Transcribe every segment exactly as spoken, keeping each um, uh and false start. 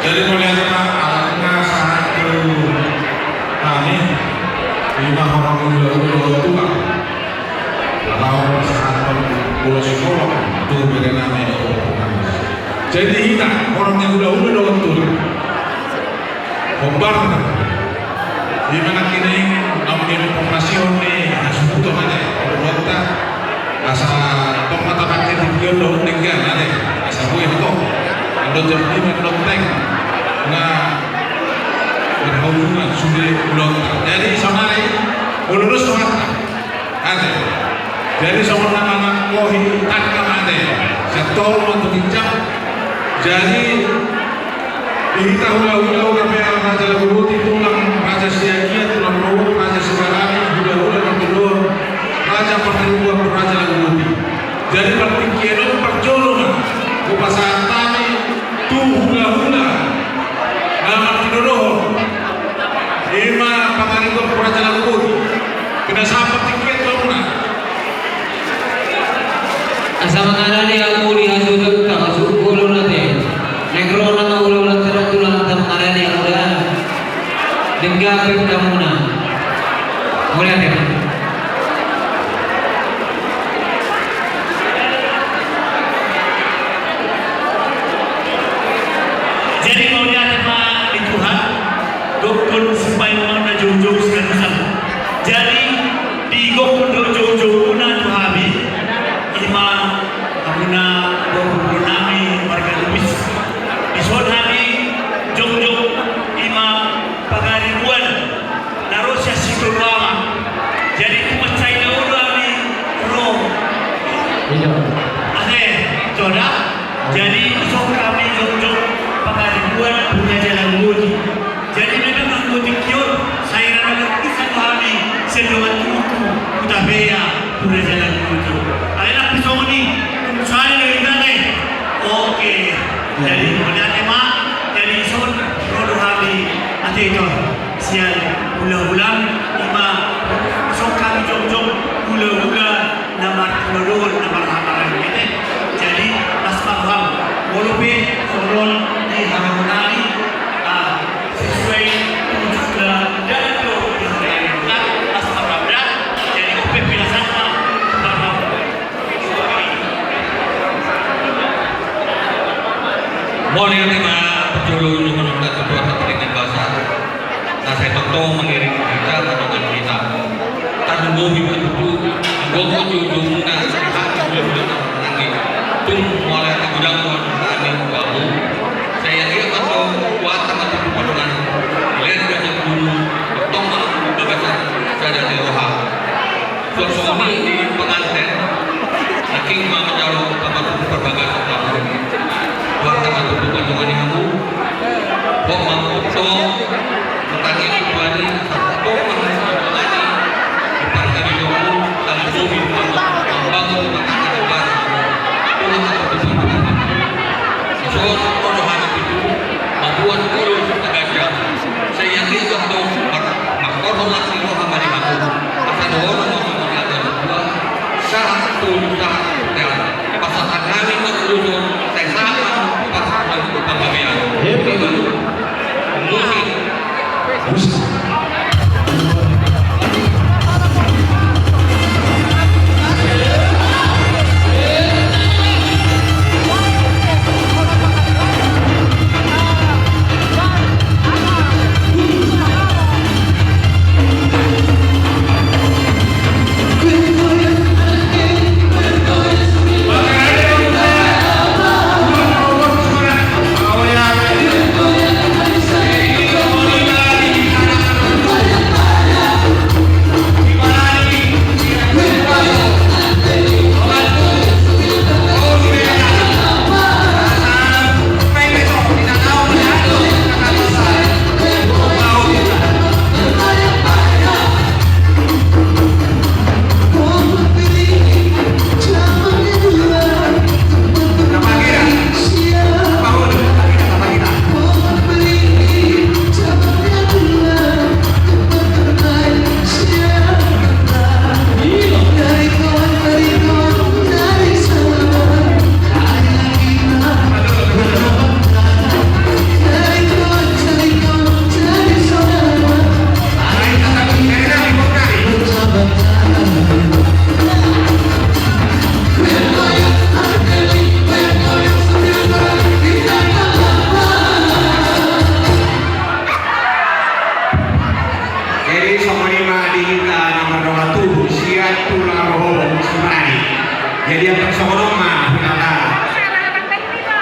Jadi mauliate ma, alana sahat tu hami, ima horong ni hulahula dohot tulang. Alana sahat tu ulos ni holong tu bere nami. Jadi hita horong ni hulahula dohot tulang. Hombar. Ima na kining, am, informasi on ni hasuhuton ate, ulaonta. Asa tong ma tapake tingki on dohot denggan ate. Asa boi ho tong. Andon jam lima lonteng. Nga berhubungan sude ulaonta. Jadi saonari, olo dos rohanta. Ate. Jadi songon na manangkohi tangkam ate. Sian toru ma tu ginjang. Jadi di hita hulahula, hurang raja Laguboti, tulang raja Siagian, tulang rorobot raja Sibarani, hulahula na martinodohon raja Pangaribuan tu raja Laguboti. Jadi partingkian on parjolo ma hupasahat hami tu hulahula na martinodohon. Ima Pangaribuan tu raja Laguboti. Pinasahat partingkian tu hamuna. Asa mangarade hamu di hasuhuton, hasuhuton ate. Naeng ro nama hulahula, tulang, asa mangarade hamu da. Denggan pe tu hamuna. Mauliate. Jadi mauliate ma di Tuhan, gokhon sipaingoman na joujou sian Tuhan. Jadi di gokhon dohot joujou muna tu hami, ima hamuna boru nami marga Lubis. Dison hami jongjong, ima Pangaribuan na ro sian Sitorus ma. Jadi tu mansai na olo hami ro. Ate, to da. Jadi dison hami jongjong Pangaribuan tu raja Laguboti. Jadi memang anggo tingki on sai rada markisah do hami sian dongan tubu tu Hutapea tu raja Laguboti. Alai nang pe songon i, tung sae do hita ate. Oke. Jadi mauliate ma. Jadi dison ro do hami ate, ito, sian hulahula, ima dison hami jongjong hulahula na martinodohon, na marhamaranggi ate. Jadi las ma roham, molo pe songon di hamu nai, ah, sesuai tu jumlah dalan do di hamu nai. Las ma roham da. Jadi on pe pilasan ma. Mauliate ma, parjolo nunga nunga tu Tuhan na paling basa. Na sai tongtong mangiring hita, mandongani hita. Tarlumobi ma tutu, anggo joujou muna, hata hulahula na marhamaranggi. Tung mauliate godang ma hami tu hamu. Sai anggiat ma tong, huhata ma tutu mandongani. Lenda jam tolu, tong ma bagasan sada ni roha. Suang songon i di pengantin, nangkin ma manjalo pamatutu parbagason hamu. Huhata ma tutu mandongani hamu. Hot ma tutu, tangis tu Tuhan i, tong ma mandongani. Di parngari hamu, tarlumobi ma, mambangun ma tangis tu Tuhan. Huhata ma tutu mandongani hamu. Dison ro do hami tutu, mamboan ulos na ganjang. Sai anggiat ma tong, mangkorhon las ni roha ma di hamu. Asa dohonon ma songon hata ni natuatua, sahat tu sahat tu bontean. Pasahat hami ma ulos on, sai sahat ma pasahat tu panggabean. Musik. Tubu sian tulang rohom Sibarani. Jadi angka songon on ma hita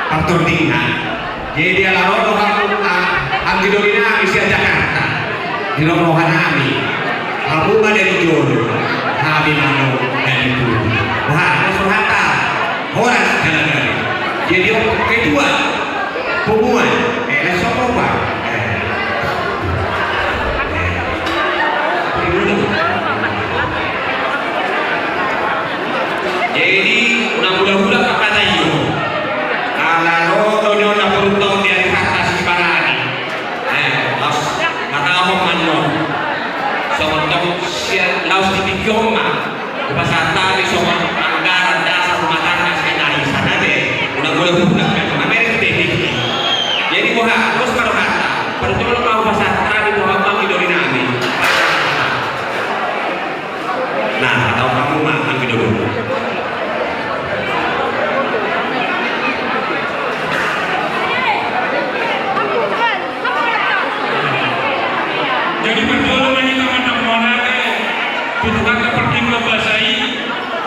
partordingna. Jadi ala ro do hamu, anggi doli nami sian Jakarta, di roha nami hamu ma dari jolo, hami ma na dari tubu. Wah, mas rohata. Horas, jalan. Jadi, oke, dua. Punguan. Eh, langsung apa? Eh. Jadi, unang hula-hula pangkataion. Ala ro do nion na poruntaon di ari hata Sibarani. Eh, laos, hatahon ma annon. Songon tong sian, laos di tingki on ma. Hupasahat hami songon anggaran dasar rumah tangga sian ari sana be, unang hula-hula, na merek be. Jadi boha, dos ma rohanta, parjolo ma hupasahat hami boha ma anggi doli nami. Nah, tahu kamu ma anggi doli. Jadi parjolo ma hita mandok mauliate tu Tuhanta pardenggan basa i,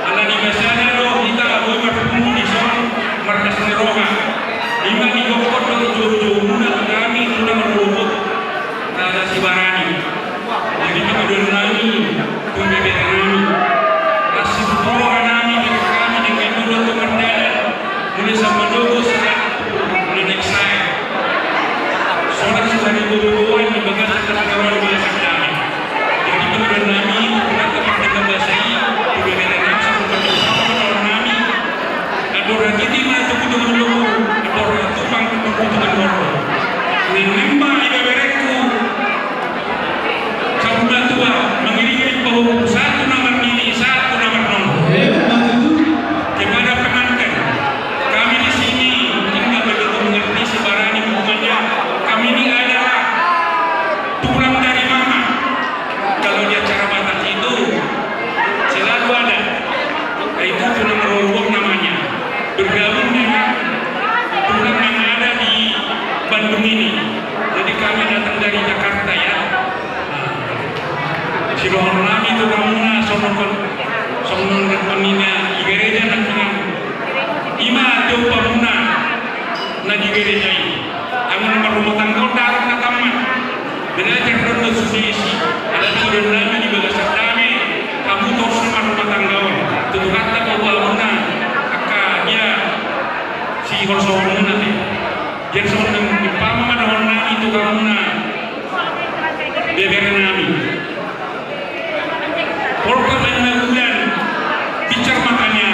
ala ni basana do hita boi marpungu dison marlas ni roha. I ma digokhon do joujoumuna tu hami tulang rorobot na Sibarani. Jadi pangidoan nami tu ibebere nami, las situtu roha nami, ibebere nami, denggan do tu mardalan. Mulai sian manogu sahat tu na naeng sae. Sonang sudah diboboan di bagasan na sinaroan di bagasan nami. Jadi pangidoan nami tu Tuhanta pardenggan basa i, tu ibebere nami, sahat tu na naeng sae nami. Andor hatinti ma tu kutu kutu, andor hatupang tu kutu kutu. Nang nang ma ibeberengku. Sahat tu na tua, mangiring-iring pahompu, sahat tu na marnini, sahat tu na marnono. Kepada pengantin, kami di sini tinggal begitu mengerti Sibarani, pokoknya kami ini adalah tulang dari mama. Kalau di acara Batak itu selalu ada. Itu tulang rorobot namanya. Bergabung dengan tulang yang ada di Bandung ini. Jadi kami datang dari Jakarta, ya. Nah, sidohonon nami tu hamuna songon, songon ninna i, gereja nangkiningan. I ma tiop hamuna na di gereja i. Hamu na marrumah tangga on darat na tammat. Belajar do na sude disi. Alani do nami di bagasan nami, hamu torus na marrumah tangga on. Tu Tuhanta ma boha hamuna angka dia sihorsohonmuna te. Jadi songon na umpama ma dohonon nami tu hamuna, bebere nami. Polka main magulan, bicar matanya.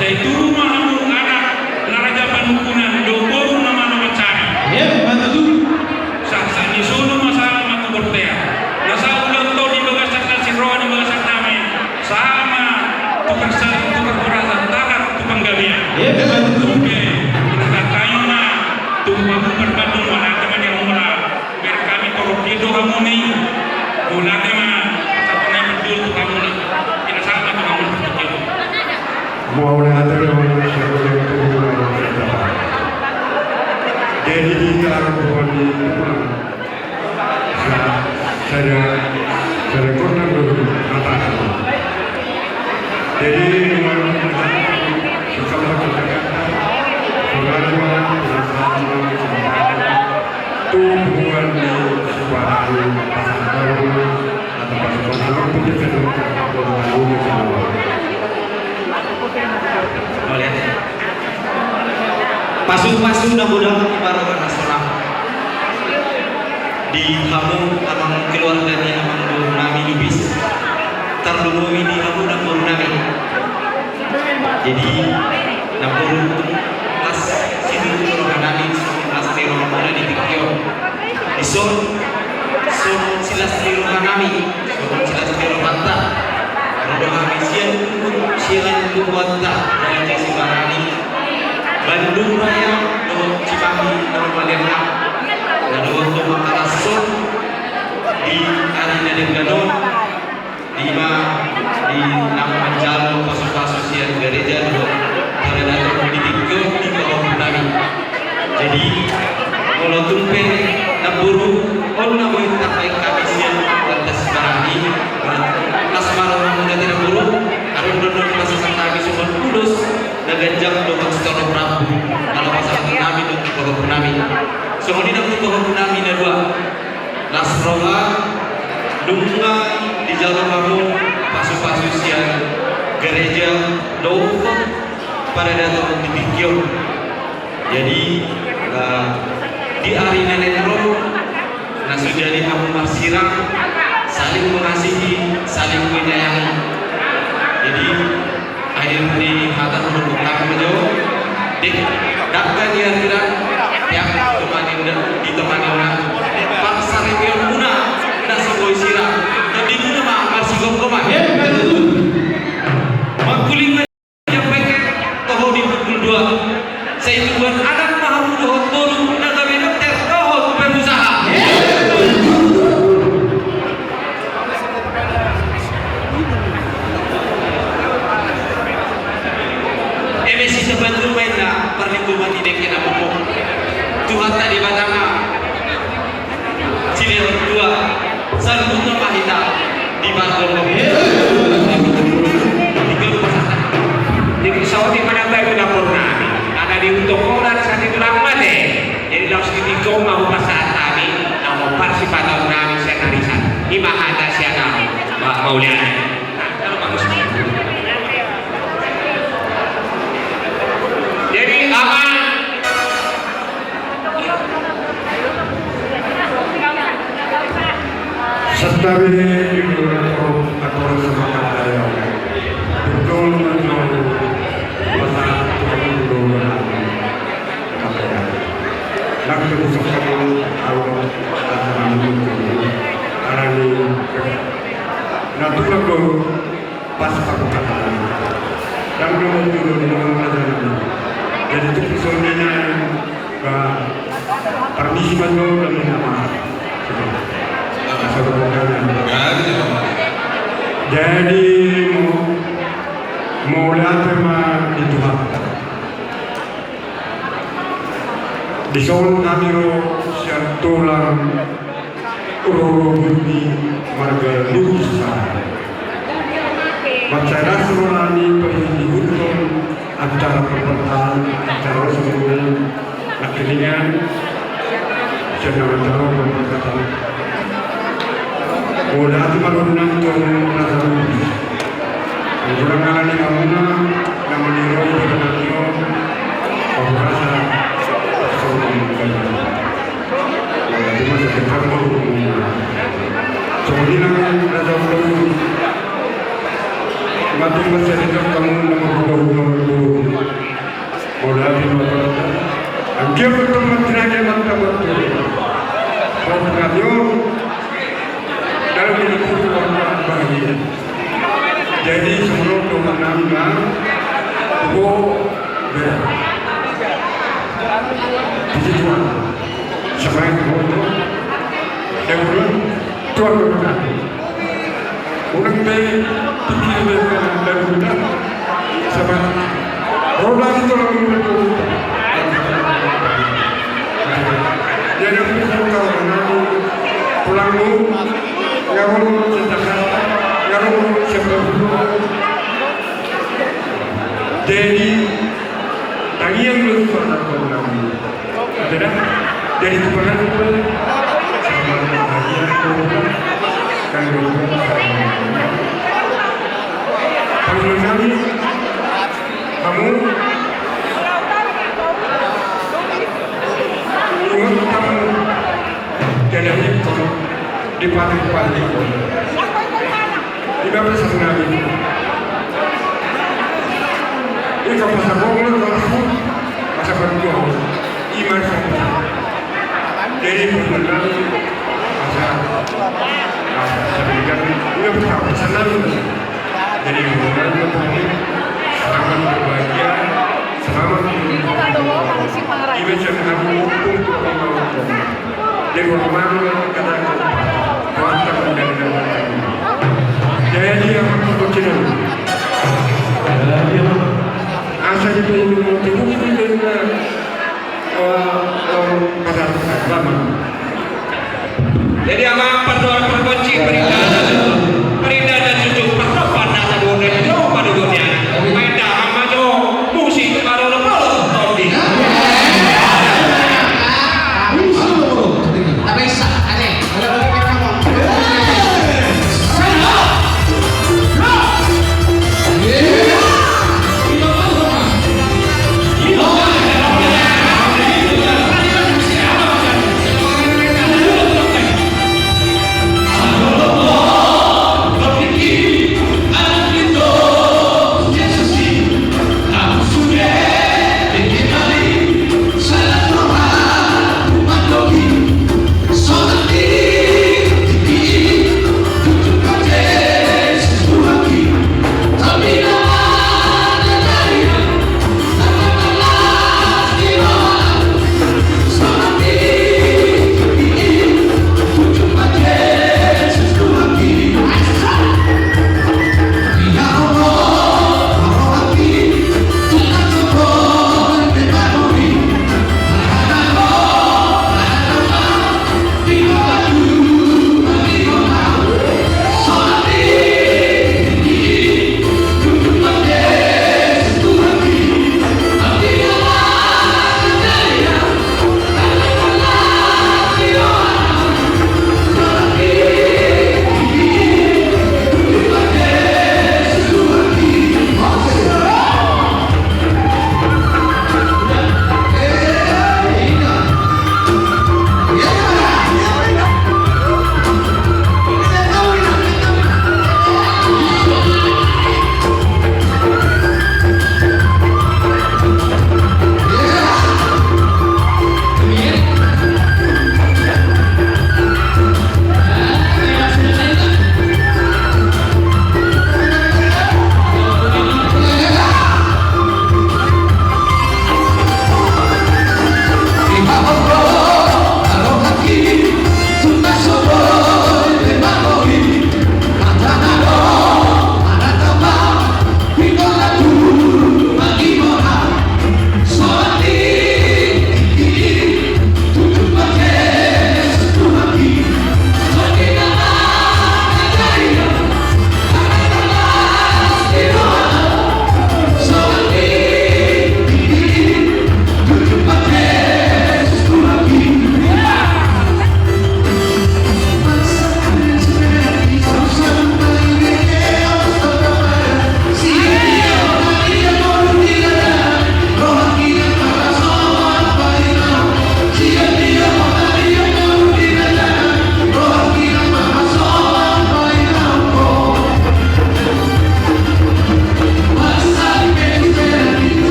Sai tubu ma hamu anak na raja panungkunan, dohot boru na manoba cari. Iya, mantap tuh. Sahat ni solu ma sahat ma tu bortean. Na sahat ulang to di bagasan na sinroha di bagasan nami. Sahat ma tu persa-, tu perhorasan, tahan tu panggabean. Iya, mantap tuh. Oke, kita tanya ma tu hamu parbandung mana teman yang mula. Biar kami torop dia do hamu ni. Mauliate ma, satu nai betul tu hamu ni. Ina sama tu hamu ni. Mauliate ma, satu nai betul tu hamu ni. Jadi di dalam pohon di pulang. Sa-, saya, saya korban dulu, mata. Jadi, dengan, setelah kita, saudara, saudara, Tubuan ni suara ni pasangan baru atau pasangan baru, pasangan baru. Pasu-pasu na godang di baroka na sonang. Di hamu amang keluarga ni amang boru nami Lubis. Tarlumobi di hamu na boru nami. Jadi, namboru, las situtu roha nami, las ni roha muna di tingki on. Dison, songon silas ni roha nami, songon silas ni rohanta. Ro do hami sian, sian lubuanta, Raja Sibarani. Bandung Raya, dohot Cimahi, dohot Maliana. Na dohot do mangkalashon, di ari na denggan on. Ima di na manjalo pasu-pasu sian gareja dohot paradaton di tingki on di pahompu nami. Jadi, molo tung pe namboru on na boi tapaik hami sian Lantas Barani, las ma ro Tuhan, nunga dijalo hamu pasu-pasu sian gereja dohot paradaton di tingki on. Jadi, eh, di ari na naeng ro, na so jadi hamu marsirang, saling mengasihi, saling menyayangi. Jadi, akhir ni hata hudok utang jo. Dek, dangka ni arira, tiap temani, ditemani orang. Parsaripeon muna, na so boi sirang. Tondimuna ma, marsigomgoman. Mangkuling ma. Yang baik, toho di pukul dua. Sai tubuan anak ma hamu dohot boru, na gabe dokter, dohot pengusaha. Eme sisa bantu main na parlinggoman di dengke na pokok. Tuhanta Debata ma. Silehon tua, saluhutna ma hita di pargongom. Jadi saotik ma na baen tu dapor nami. Karena di untung orang saat itu lama mate. Jadi laos di tingki on ma hupasahat hami, na marsipata nami sian arisan. Ima hata sian au, ma-, mauliate. Jadi, ama. Santabi di dua orang ator sama kata ya. Betul, betul. Masa itu dulu. Apa ya? Nak terus sama awal, apa namanya? Arani. Nah, tu aku. Pas pabukatan. Dang do manturu di dalam kerajaan. Jadi tu personilnya, eh, permisi ma jo, dang nama. Asal bukan. Jadi mau, mau lihat ma di Tuhan. Dison hami ro sian tulang rorobot ni marga Lubis. Mansai ras ro hami paihut-ihuthon acara pemberkatan, acara resmi nangkiningan sian na manjalo pemberkatan. Mauliate ma ro nang tu raja Lubis. Anggo dang alani hamuna na maniroi pada nangkiningan, pahurasa. Songon i nang raja Lubis. Mati masa di kamu nama buka-buka. Mauliate ma. Anggiat ma tong martinaga, martabak tu. Pangkatio dalam hidup itu bahagia. Jadi sebelum doa nami ma, tuko bera. Puji Tuhan. Semangat untuk. Dan bulan Tuhan berkati. Unang pe pikir be daun da sama. Roda itu lalu. Jadi aku bisa tahu nanti pulangmu, ya mau ceritakan, ya mau ceritakan. Jadi tangiang lu itu anak kau nanti. Jadi, jadi tukang anu, sama bahagia, kan, kalau kami, kamu, ingat kamu, jadi, di padi-padi. Ima pesan nami. Ika pasabong lo, pasabong. Ima pesan. Jadi, pesan nami. Masa. Masa, pesan nami. Jadi, pesan nami. Selamat berbahagia. Selamat berbahagia. Ima pesan nami. Jadi, orang mana kata-kata. Jadi, apa kekuncian? Jadi, apa? Asa kita ini mau tunggu, kita ini, eh, eh, pada lama. Jadi, ama, pardohot pargonsi, perindahan, perindahan jujur, pardohot na saduhon, jujur, padohot ya. Main damang ma jo, musik, parolo, parolo, tondi. Apa isa, ade?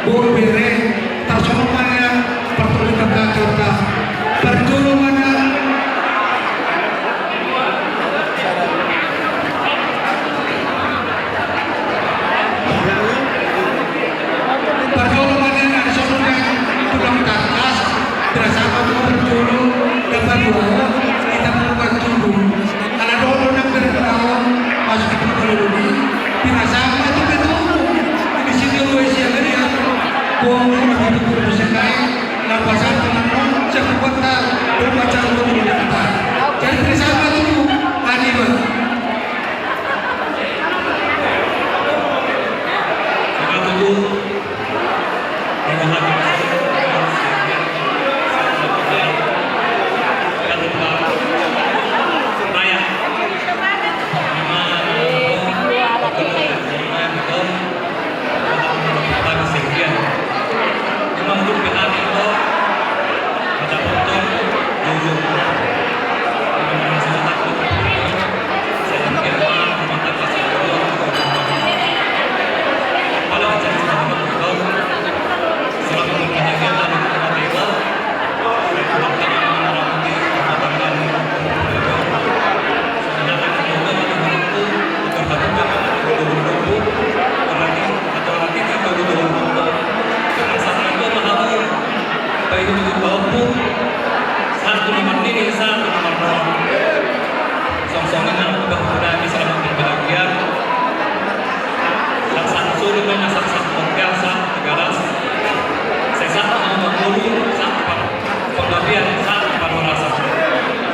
Boru bere, tarsongon ma nian partondion ni angka aturanta. Parjolo ma nian. Parjolo ma nian, asa songon i tulang tangkas, bere sama tu parjolo, dapat dua, kita mau parjolo. Ala dohot nang bere na on, masuk tu parjolo. Bere sama tu betul. Di sini dua isi yang dia. Gua mau lebih dulu sekai, lapasan teman-teman, saya buat tak, gua baca dulu dulu. Jadi bere sama tu, tadi, Bang. Satu nomor nini, satu nomor nol. Song-songon nang tu bang uda bisa makin bahagia. Satu-satu suri main satu-satu podcast, satu garas. Sesat mau mengulu, satu penggabean, satu parhorasan.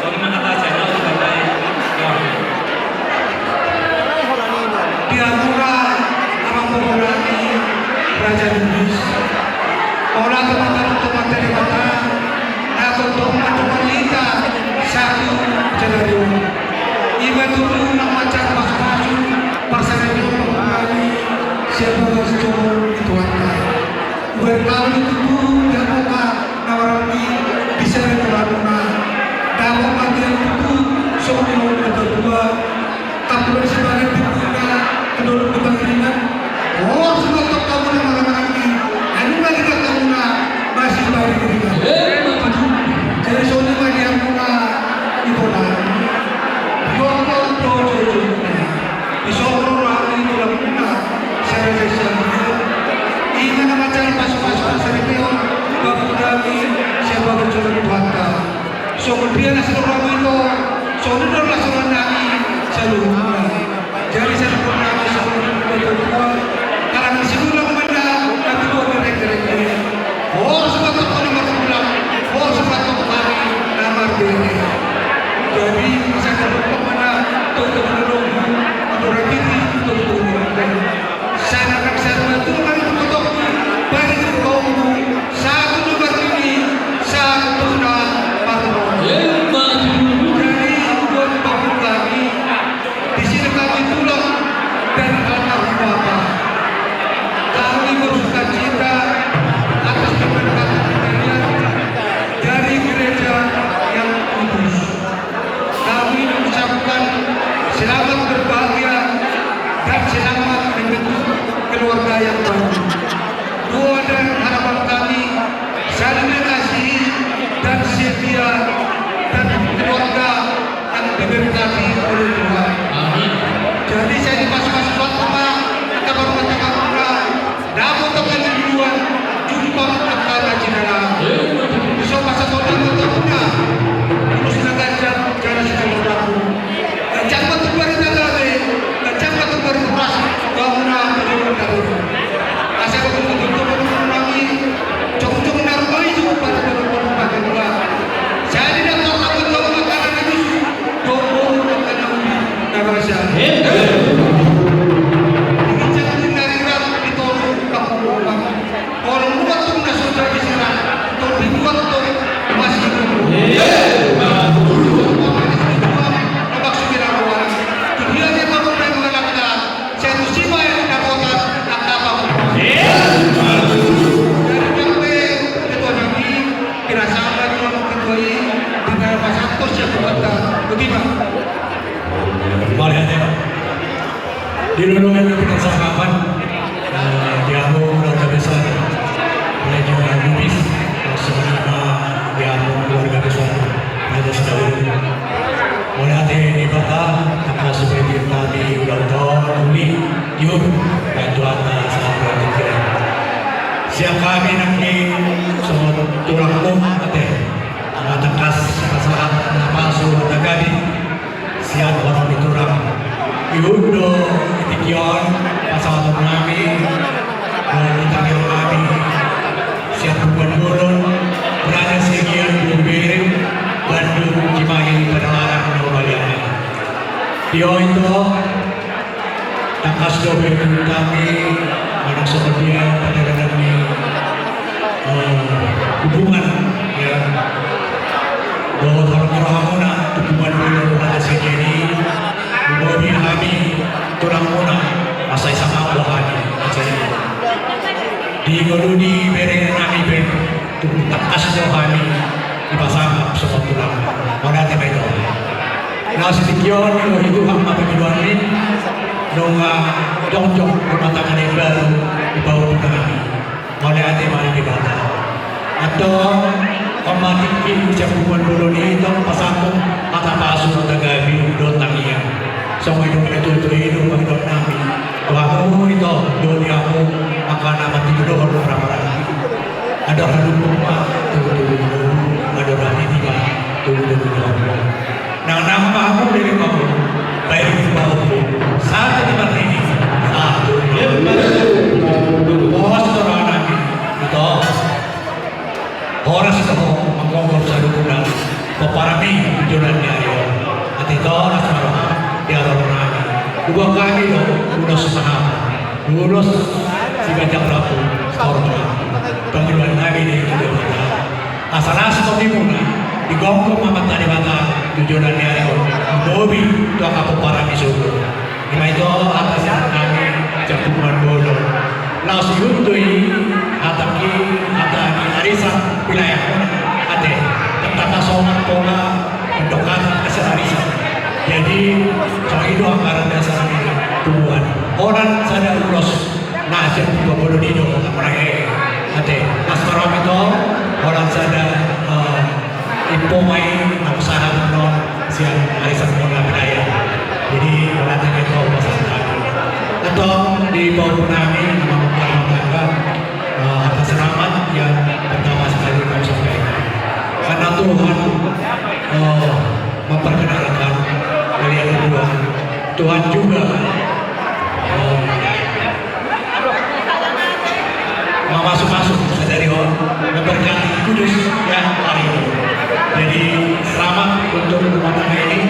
Songon i ma hata sian ahu. Di hamuna amang boru nami Raja Bugis, mauliate ma tu Amanta Debata na tongtong mandongani hita sahat tu sadari on. Ima tutu na mansai pasu-pasu parsaripeon nami sian bagas joro ni Tuhanta. Uberkami tutu di hamu angka na marhaha i di sada tulanna. Dapot ma tutu songon i na tua-tua. Tampulon sibahen di puna, kedolok di Panghiringan. Horas ma tu hamuna na marhaha i, hamu ma di hamuna masih bahen di ringan. Jadi songon i ma di hamuna, Ibona. Di songkor roha ni tulang muna, sada sian dia. Ima na mansai pasu-pasu parsaripeon, bapudami, sian bagas joro ni Tuhanta. Songon dia na sitorang ito, songon dia na sitorang nami, saluhutna. Jadi saluhutna, songon dia na sitorang, kalang ni sibulan manda, tapi dua merek-merek. Horas ma tu hamuna na martulang, horas ma tu hami na marbere. Jadi, asa terdukung mana, tu tu menunggu, atau rajin, tu tu menunggu. Sana kan sana tu kan tu tu bari tu tu satu tu bari ni satu na parlo. Jadi buat pembuka ni di sini kami pulang dari almarhum Bapak. Kami bersuka cita atas keberkatan kalian dari gereja yang kudus. Kami mengucapkan selamat berbahagia dan selamat membentuk keluarga yang baru. Doa dan harapan kami saling mengasihi dan setia dan keluarga yang diberkati oleh Tuhan. Amin. Jadi saya di pas-pas waktu, Pak, kata baru kata Pak Lurah, Dapot angka tujuan, jumpang angka na jinalahan. Di son pasahaton ni hamuna ulos na ganjang jala sitadodaku. Ganjang ma tu barita gabe, ganjang ma tu barita horas, tu hamuna tujuan gabe. Asa bagi tujuan tu hamuna nami, jongjong na rumai tu pada pada pada pada. Jadi dapat dapat dapat makanan itu. Dohot angka na uli na basa. Di ginjang ni na rirat, di toru pangkomuan. Tolu buat tu na so jadi serang, tolu buat tu masih. Iya. Tolu buat tu masih. Tolu buat tu masih. Tolu buat tu masih. Tolu buat tu masih. Satu sima yang dapotan angka apa? Iya. Jadi, ketua nami, kira sama tu ketua i, di dalam pasal tu siapa kata? Bagaimana? Mari aja. Di dalam yang kita sangkapan, eh, di anu, keluarga besar. Baen Tuhanta sahat tu hita. Sian hami nangkin songon tulangmu ate, na tangkas pasahat na pasu na gabe sian horong ni tulang. Ihut do di tingki on pasahaton nami, dohot di tangiang nami sian punguan bolon, Raja Siagian, Bere, Bandung, Cimahi, Padalarang, Nobaliana. Tio ito, tangkas do baen tu hami, manang songon dia pardalanan ni, eh, hubungan, ya. Dohot horong ni rohamuna tu punguan bolon Raja Siagian i, lumobi hami tulangmuna, asa isangap do hami. Jadi, di ngolu ni bere nami pe, tung tangkas do hami dipasangap songon tulang. Mauliate ma ito. Laos di tingki on, di Tuhan ma pangidoanmi, nunga jongjong rumah tangga na imbaru di pahompu nami. Mauliate ma di Debata. Antong, on ma tingki sian punguan bolon i, tong pasahathon hata pasu, hata gabe dohot tangiang. Songon i do na tutu i do pangidoan nami tu hamu ito, dohot di hamu angka na martinodohon, marhahamaranggi. Andor halumpang ma tu toru ni lomo, andor hatiti ma tu toru ni lomo. Nang nang ma hamu leleng hamu, baen di pahompu, sahat di marnini, sahat tu. Pos tu roha nami, ito. Horas do ho manggokhon saluhutna pomparanmi tu joloan ni ari on. Ate ito, las ma roham di haroro nami. Huboan hami do ulos maha, ulos siganjang rambu saur matua. Pangidoan nami do i tu Debata, asa las tondimuna, digokhon ma Amanta Debata tu joloan ni ari on, lumobi tu angka pomparanmi saluhutna. I ma ito hata sian hami sian punguan bolon. Laos ihut do i hata ni, hata ni arisan wilayahmuna ate. Tetap songon pola pendekatan sian arisan. Jadi, songon i do anggaran dasar ni tubuan. Holan sada ulos na sian punguan bolon i do, amang raja i. Ate, las ma roham ito, holan sada, eh, info ma i na hupasahat on sian arisan muna wilayah. Jadi, mauliate ma ito pasahaton. Antong di pahompu nami na mambuka rumah tangga, eh, hata selamat yang pertama sekali kami sampaikan. Karena Tuhan, eh, memperkenalkan kalian berdua, Tuhan juga, eh, mamasu-masu sadari on, memberkati kudus ya hari ini. Jadi, selamat untuk rumah tangga ini.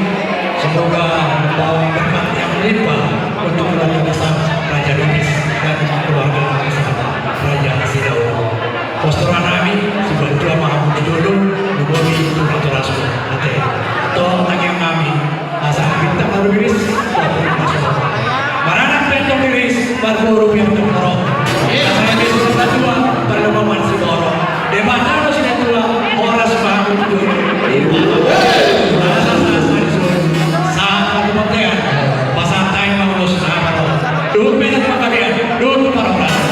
Semoga membawa berkat yang melimpah untuk keluarga besar Raja Lubis dan keluarga besar Raja Sidaon. Pos tu roha nami, subaen tua ma hamu tu jolo, lumobi tu natorasmu. Ate. Antong tangiang nami, asa bintang na rumiris, maranak pe antong riris, marboru pe antong horong. Asa na disurat na tua, parlomoan siborok. Debata do sinatua, horas ma hamu tu jolo. Asa sahat ma di son, sahat ma tu bontean, pasahat hami ma ulos na hamaroro. Dohot pe na tu panggabean, dohot tu parhorasan.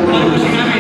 Marmusik hami.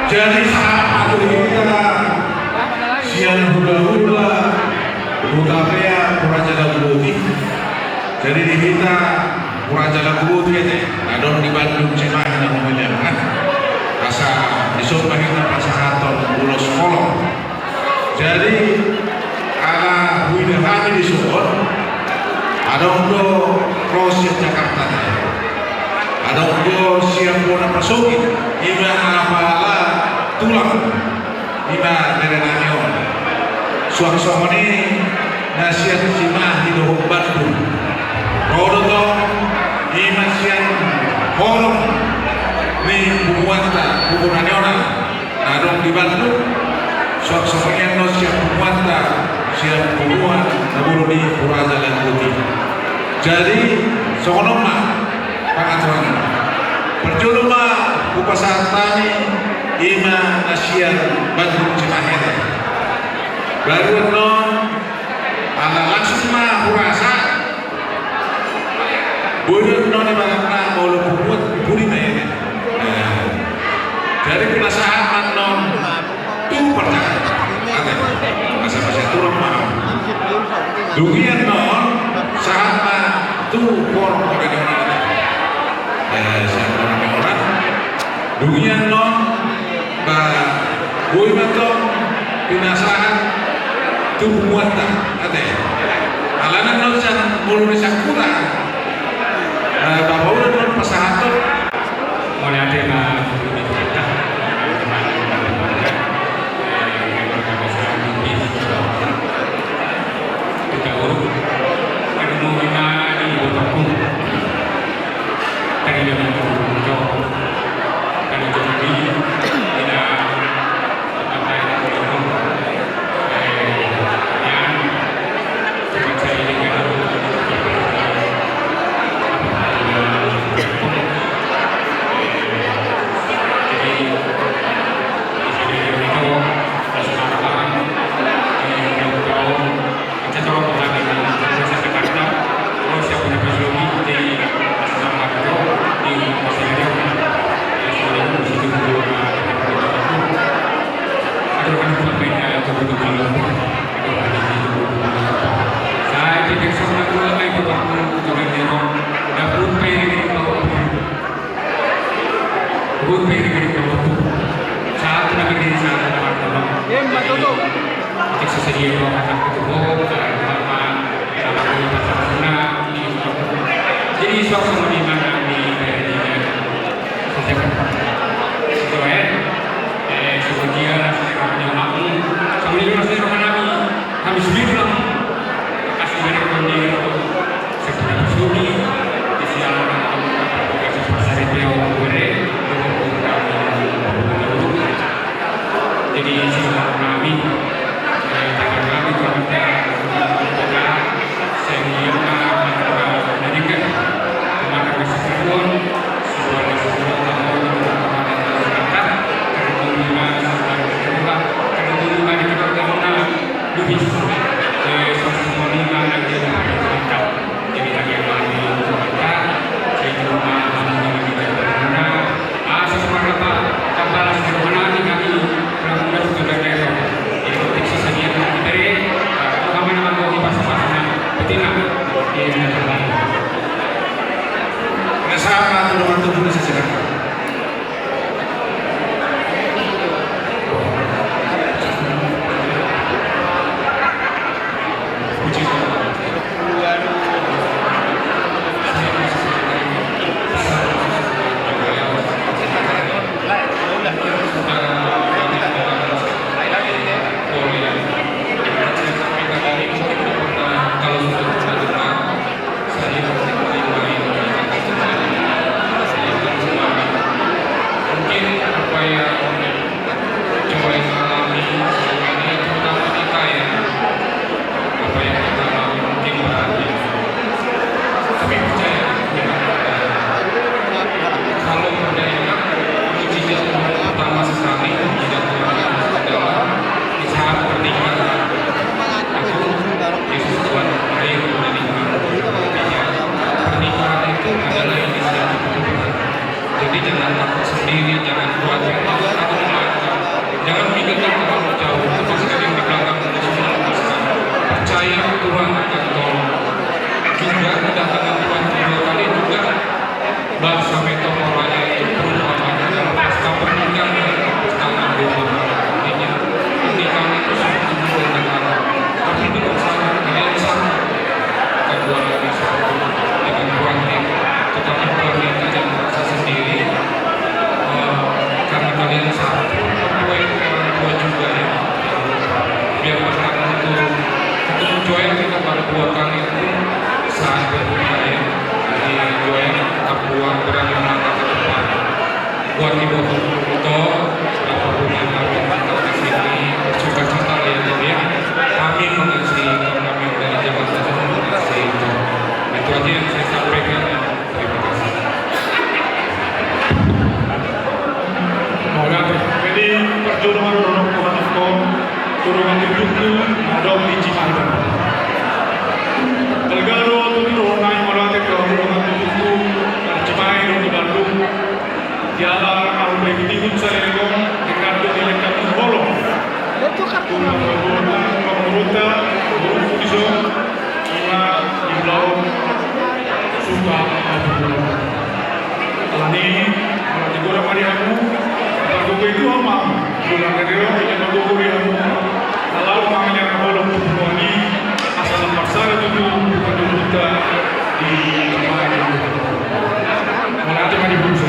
Jadi sahat ma tu hita sian hulahula Hutapea Huraja Daguboti. Jadi di hita Huraja Daguboti ate, adong di Bandung Cimahi na humaliang, asa dison ma hita pasahathon ulos holong. Jadi ala huida hami dison, adong do ro sian Jakarta, adong do sian bona pasogit, ima apala tulang, ima bere nami on. Suang songon i na sian Cimahi dohot Bandung. Ro do tong ima sian horong ni punguanta, pungu Nanionan na adong di Bandung, suang songon i annon sian punguanta, sian punguan na boru ni Huraja Daguboti. Jadi songon on ma pangaturan. Parjolo ma hupasahat hami ima na sian Bandung Cimahi ate. Baru annon ala langsung ma hurasa. Boi do annon ibaratna molo punguan pudi ma i. Nah, jadi pinasahat ma annon tu parjagaan ate, asa masiaturan ma. Dung i annon sahat ma tu horong ni Nanionan ate. Eh, sahat tu horong ni Nanionan. Dung i annon ba boi ma tong pinasahat tu punguanta ate. Alana annon sian molo di sangkuta, eh, ba boi do annon pasahathon. Mauliate ma. Jadi suang songon i ma na di bere ni na. Apa yang Joel alami selama ini, terutama di Thailand, apa yang kita alami mungkin berat, ya. Tapi percaya, ya, kalau ada yang mujizat Tuhan pertama sekali, mujizat Tuhan adalah di saat pernikahan. Itu Yesus Tuhan lahir dari Maria. Pernikahan itu adalah inisiatif Tuhan. Jadi jangan takut sendiri, jangan khawatir, jangan takut melangkah, jangan mikirkan terlalu jauh. Apa sih yang di belakang itu semua lepaskan. Percaya Tuhan akan tolong. Juga kedatangan Tuhan kedua kali juga bahasa metafora itu perumpamaan dalam pesta pernikahan, pesta ngadu. Artinya pernikahan itu sungguh-sungguh dengan Allah. Tapi dengan syarat, dengan syarat. Bukan dua kali satu, dengan khawatir, tetapi khawatir tidak merasa sendiri, eh, karena kalian satu, orang tua itu orang tua juga, ya. Biar bertanggung jawab. Untuk Joel kita baru dua kali itu saat berbuka, ya. Jadi Joel tetap kuat, berani melangkah ke depan. Buat Ibu Guru Kuto, Bapak Guru yang kami undang di sini, bersukacita ya, Dok, ya. Kami mengasihi, kami dari Jakarta semua mengasihi, Dok. Itu aja yang saya sampaikan, ya. Terima kasih. Mauliate. Jadi, parjolo ma dohonon Tuhan, Tuhan, Tuhan, Tuhan, Tuhan, Tuhan, Tuhan, Tuhan, Tuhan. Balga do, Tuhan, Tuhan, Tuhan, mauliate, Tuhan, Tuhan, Tuhan, Tuhan, Tuhan, Tuhan, Tuhan, Tuhan, Diala ahu na ibutihut saleleng on, denggan do dilehon holong. Tung na parboruonta, parboruonta, boru Pudiso, ima di ulaon suka na parboruonta. Alani, mauliate godang ma di hamu, margogo i Tuhan ma, di ulaon na ro, i na margogo di hamu, na laho mangalehon holong tu punguan i, asa lam marsada tutu, tu parboruonta, di Mauliate ma di Pudiso.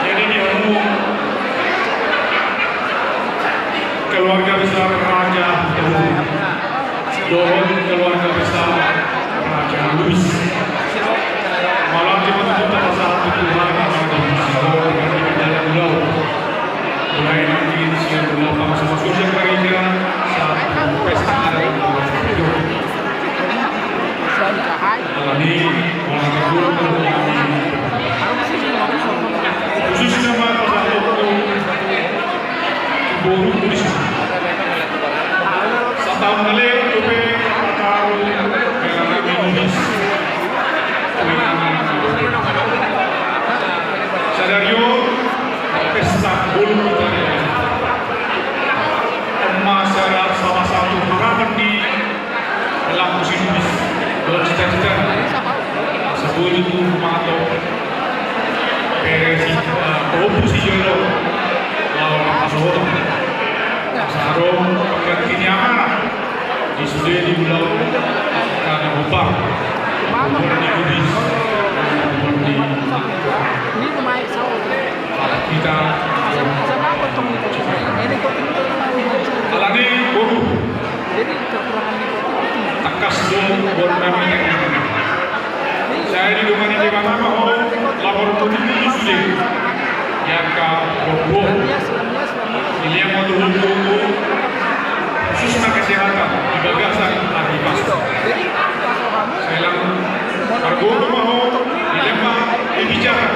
Jadi di hamu keluarga besar Raja Hutauruk dohot keluarga besar Raja Lubis. Mauliate ma tutu tapasahat tu Tuhan, mauliate ma tutu di dalam ulaon. Mulai nangkin sian ulaon pangasuson sian gareja, sahat tu pesta adat. Alani, mauliate ma tutu. Khususna ma pasahaton tu boru Pudiso. Sataon na lewat dope, taon na lewat dope. Sadari on, pesta bolon hita. Masa salah satu harapan di Laku si Lubis, dohot cita-cita. Asa boi tutu mato. Bere si, eh, pahompu si Joel on. Laho mangkasohot. Asa adong pangganti ni amana. Di sude di ulaon. Karena hombar. Hombar ni Lubis. Hombar ni. Hita. Alani boru. Tangkas do boru nami. Sai didongani Debata ma ho, laho marpungu di sude. Di angka boru. Dilehon ma tutu khususna kesehatan di bagasan ari Paskah. Sai lam margogo ma ho, dilehon ma di bicara.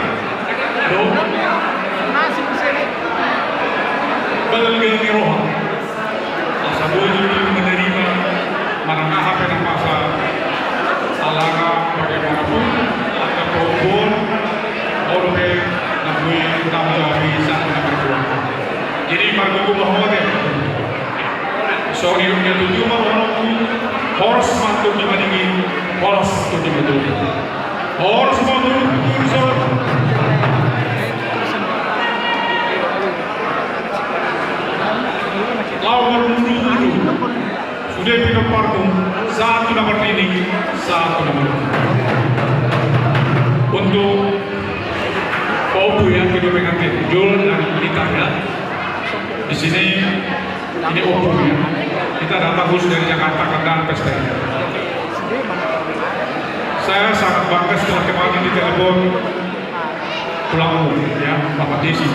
Dong. Balga ni roha. Asa boi tutu menerima manang aha pe na masa. Alana bagaimanapun angka pahompu on, olo pe na boi tanggung jawab i saat na berjuang. Jadi margogo ma ho ate. Songon i do, tutu ma dohononku, horas ma tu di madingin, horas tu di madingin. Horas ma tu di madingin. Laho marmudumudu. Sude pinomparmu, sahat tu na marnini, sahat tu na marnini. Untuk pahompu ya, kedua pengantin, Jul dan Lita ya. Di sini ini opung ya. Kita datang khusus dari Jakarta karena pesta ini. Saya sangat bangga setelah kemarin ditelepon tulangmu, ya, Bapak Desi,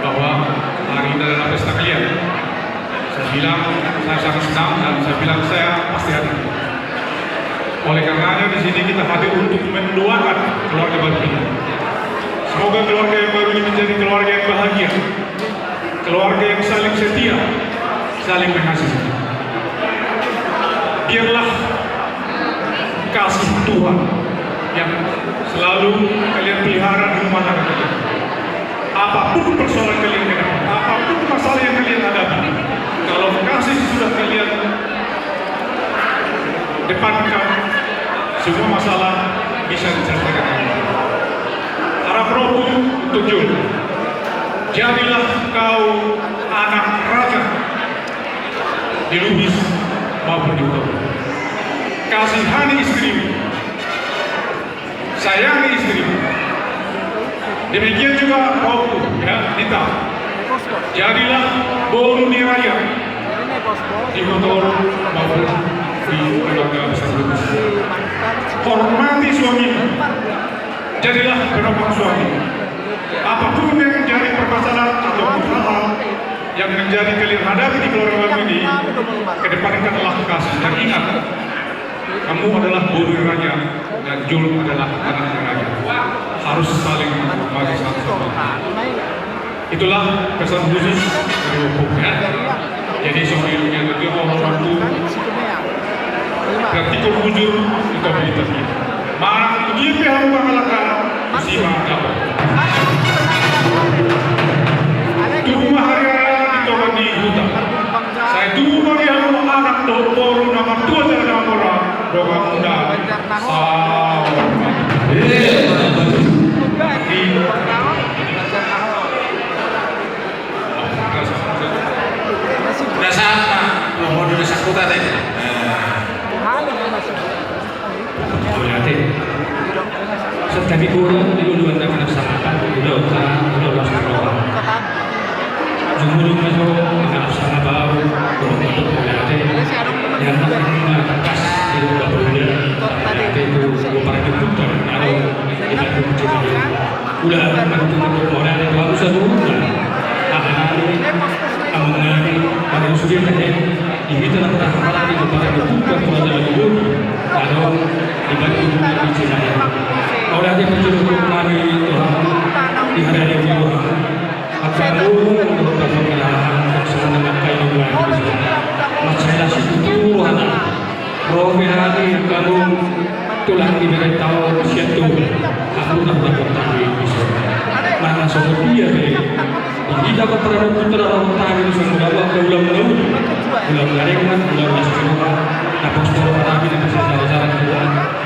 bahwa hari ini adalah pesta kalian. Saya bilang, saya sangat senang dan saya bilang saya pasti hadir. Oleh karenanya di sini kita hadir untuk mendoakan keluarga baru ini. Semoga keluarga yang baru ini menjadi keluarga yang bahagia, keluarga yang saling setia, saling mengasihi. Biarlah kasih Tuhan yang selalu kalian pelihara di rumah tangga kalian. Apapun persoalan kalian hadapi, apapun masalah yang kalian hadapi, kalau kasih sudah kalian depankan, semua masalah bisa diselesaikan. Harap rohmu untuk Jul. Jadilah kau anak raja di Lubis maupun di Utara. Kasihani istrimu, sayangi istrimu. Demikian juga kau, ya, Dita. Jadilah boru ni raja di Hutoro maupun di keluarga besar Lubis. Hormati suamimu. Jadilah penolong suami. Apapun yang menjadi permasalahan atau hal-hal yang menjadi kalian hadapi di keluarga baru ini, kedepankanlah kasih. Dan ingat, kamu adalah boru raja dan Jul adalah anak raja. Harus saling menghormati satu sama lain. Itulah pesan khusus dari Ompung, ya. Jadi, songon i do, orang tua berarti kau bujur, itu berita. Mana mungkin pe hamu mangalangka, si mantap. Tubu ma hariara di tonga ni huta. Sai tubu ma di hamu anak dohot boru na martua jala na mora, donganmuna. Saur. Eh, di Dasar, dasar kota te. Mauliate. Satabi guru di luluan dan anak sangatan, udah usaha, udah ulas berdoa. Jumulung masuk, anak sangatan, guru untuk mauliate. Yang penting mah tegas di rumah pemuda. Mauliate itu, gua para jemputan, nyaro, kita jemputan. Ulaon ma tutu mauliate tu hamu saluhutna. Aha nami, amang nami, pada sude tadi, di hita na berharap di kepada kebutuhan keluarga dulu. Adong di balik dukungan di Cina. Mauliate pancuruk nami tu hamu, di hari ini tu hamu. Apa lu, untuk dapat kenalahan, untuk semua dengan kain yang lain. Masalah situ tu, anak. Ro pe hami hamu tulang ni berenta on sian Toba, hamu na hudapot hami di son. Manang songon dia pe, di hita pe paradaton na hudapot hami di son, molo angka ulaon na uli, ulaon na denggan, ulaon na sasongon, na pos tu roha nami, na pos tu roha nami,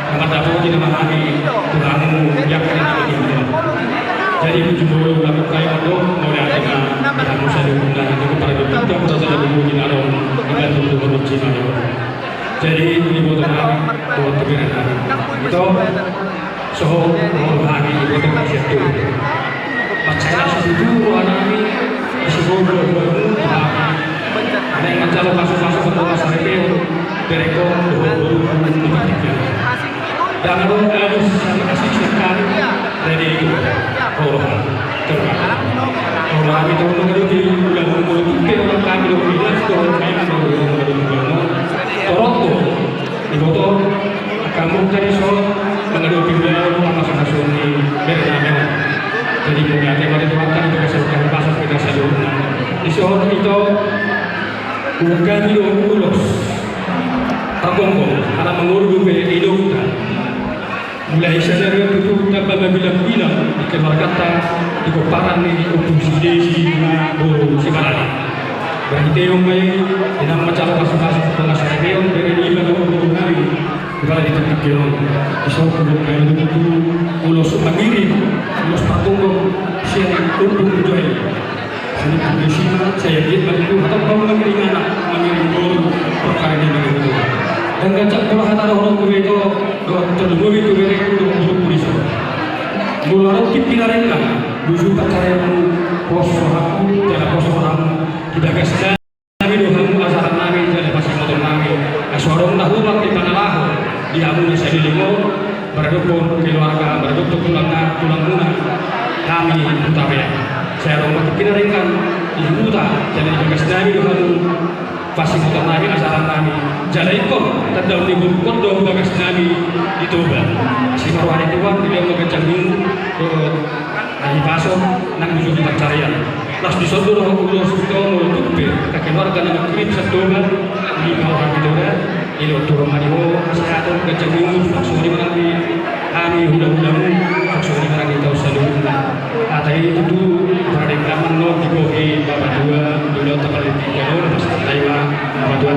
na mandapoti nama hami tu hamu, di angka na hami. Jadi, puji molo, laku kayo do, mauliate ma di hamu saluhutna, di paradaton na hudapot hami di son, di balik dukungan di Cina. Jadi, iboto nami, dohot tu bere nami. Ito, sohot, dohot hami, iboto nami sian Toba. Mansai las tutu roha nami, di si Bobo, Bobo, Bobo. Naeng manjalo pasu-pasu, pasu-pasu, bere ko, Bobo, Bobo, Bobo. Dang adong ganup, makasih sian hami. Jadi, roha. Roha hami tu mangadopi, ulaon molo tung pe orang hami do, ilas do, main do, torop do. Iboto, angka mungka di son, mangadopi ulaon, mangasup-asup ni bere nami on. Jadi, mauliate ma di Tuhanta, di bagasan hami pasu-pasu hita saluhutna. Di son, ito, ungkap do ulos. Pagomgom, ala mangolu dope idongta. Mulai sadari on tutu tamba mabilang-bilang di keluarganta, di pomparan ni Ompung si Desi, boru Simalali. Berarti on ma i, di na manjalo pasu-pasu, pasu-pasu on, bere ni ima do boru nami, di balik ni tingki on. Di son pe on ma i tutu, ulos mangirim, ulos pagomgom, sian Ompung Joel. Jadi, kondisi ma, sai anggiat ma tutu, hatop hamu mangirim anak, mangirim boru, perkara ni mangirim boru. Dang gancang pola hata dohononku be ito, dohot tarlumobi tu bereku dohot boruku di son. Molo adong tingki na denggan, bujur pancarianmu, pos rohangku, jala pos rohangmu, di bagas nami do hamu, ajaran nami, jala pasahaton nami. Na so adong na hurang di pangalahon, di hamu na saleleng on, maradophon keluarga, maradophon tulang, tulangmuna. Sai adong ma tingki na denggan di huta, jala di bagas nami do hamu, pasingoton nami, ajaran nami, jala ingkon tanda ni borungkon do bagas nami di Toba. Asi ma roha ni Tuhan, dilehon ma ganjang ni umur, dohot hahipason, nang bujur di pansarian. Laos dison do dohot ulos tu hamu, molo tung pe keluarga na mangkirim sian Toba, di Toba, di Toba. Didok turun ma di ho hasehaton, ganjang ni umur, songon i ma nang di hami hulahulamu, songon i ma nang di hita saluhutna. Hata i tutu, pardenggan ma annon dibohi Bapatua, di ulaon tanggal tiga on, pas ai ma Bapatua.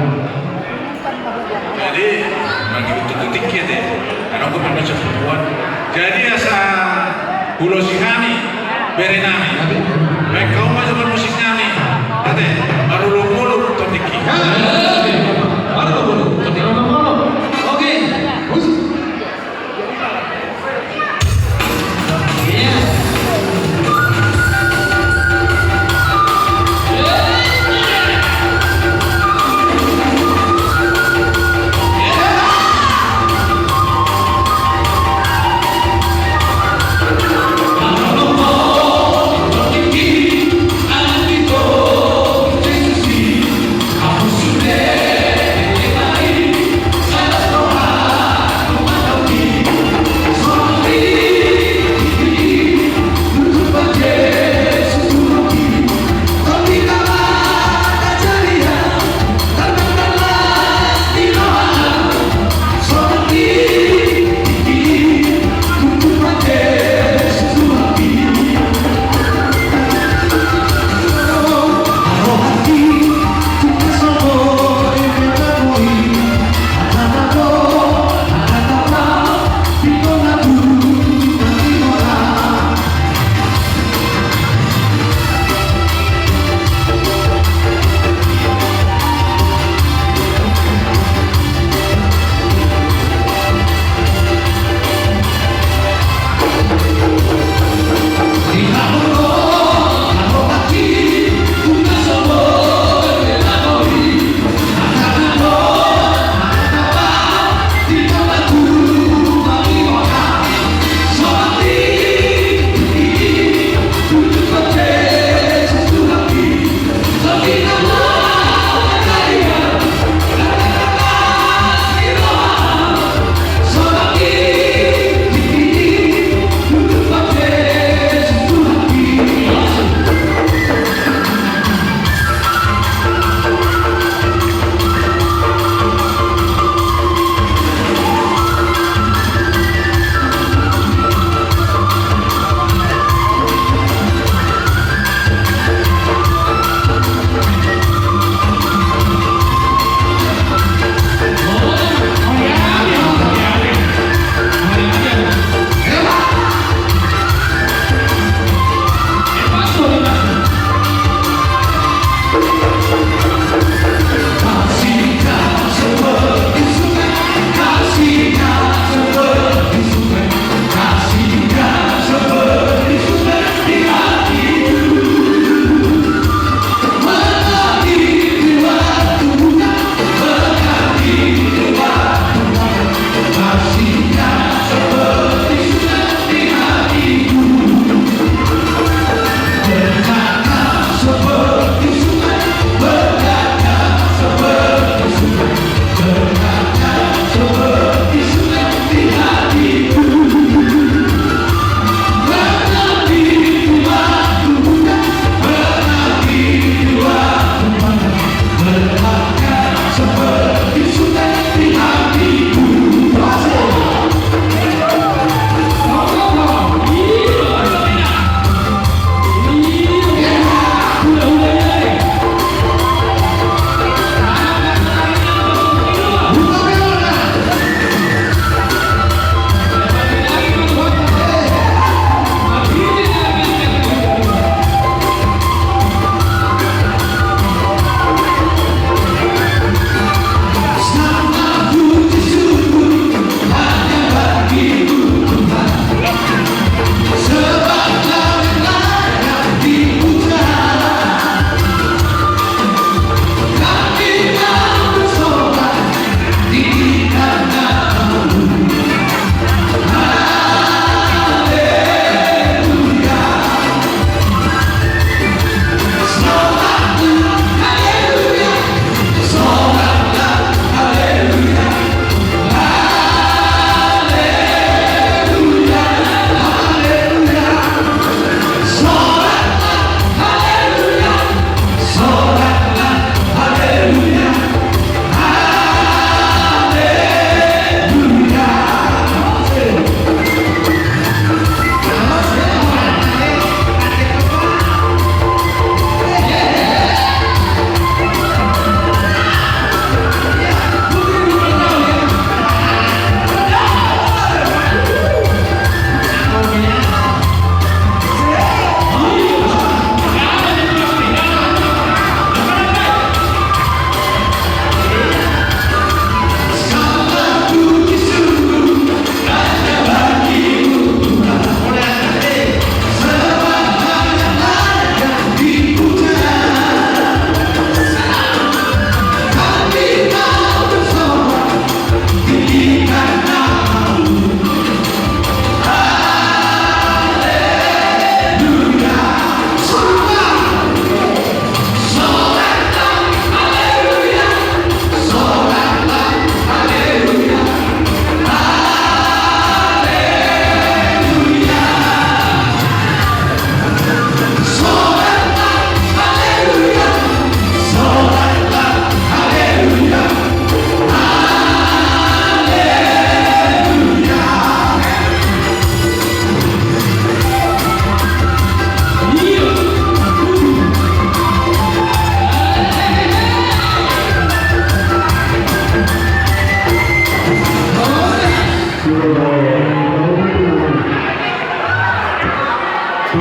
Jadi, bagi untuk tingki ate, adong pe pembaca perempuan. Jadi, asa ulosi hami, bere nami. Baen hamu ma jo musik nami. Ate, marolopolop tondingki. Ya, marolopolop tondingki. Oke, musik.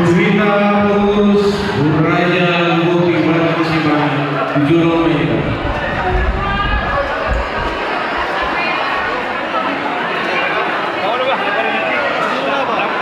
Hita pengurus Raja Lumobi Badan Siman di jolo ma hita.